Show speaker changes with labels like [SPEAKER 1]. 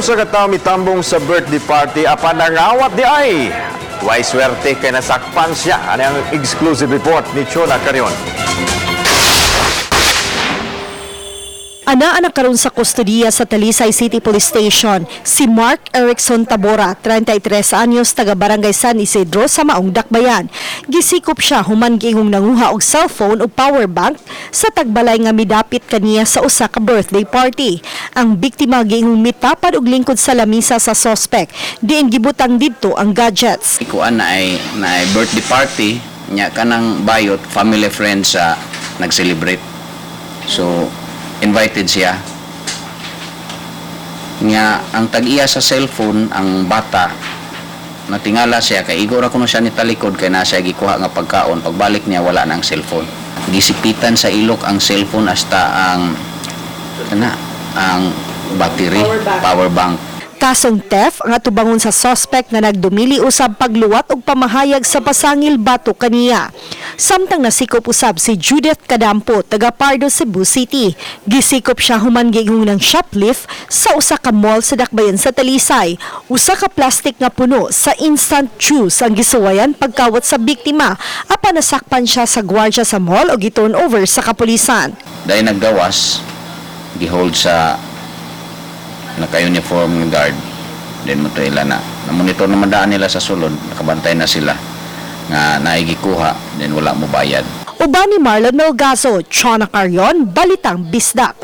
[SPEAKER 1] Usa ka tawo mitambong sa birthday party apan nangawat diay. Way swerte kay nasakpan siya. Ano ang exclusive report ni Chona Carion?
[SPEAKER 2] Anaa na karon sa kustodiya sa Talisay City Police Station si Mark Erickson Tabora, 33 anyos, taga Barangay San Isidro sa Maong Dakbayan. Gisikop siya human giingong nanguha og cellphone ug power bank sa tagbalay nga midapit kaniya sa usa ka birthday party. Ang biktima giingong mitapad og lingkod sa lamisa sa sospek, diin gibutang didto ang gadgets.
[SPEAKER 3] Kuan na ay birthday party nya, kanang bayot family friends sa nag-celebrate. So invited siya. Nya ang tag-iya sa cellphone ang bata, natingala siya kay igo ra kuno siya ni talikod kay nasa gikuha nga pagkaon. Pagbalik niya, wala na ang cellphone. Gisipitan sa ilok ang cellphone hasta ang kana ang battery, power bank.
[SPEAKER 2] Kasong theft ang atubangon sa suspect nga nagdumili usab pagluwat og pamahayag sa pasangil batok kaniya. Samtang nasikop usab si Judith Cadampo, taga Pardo, Cebu City. Gisikop siya human giingong nang-shoplift sa usa ka mall sa Dakbayan sa Talisay. Usa ka plastic nga puno sa instant juice ang gisuwayan pagkawat sa biktima apan nasakpan siya sa gwardya sa mall o gi-turn over sa kapulisan.
[SPEAKER 3] Dahil naggawas, gihold sa naka-uniform nga guard. Then mo to ila na. Na-monitor naman daan nila sa sulod, nakabantay na sila nga naigikuha, then wala mo bayad.
[SPEAKER 2] Uban ni Marlon Melgazo, Chona Carion, Balitang Bisdak.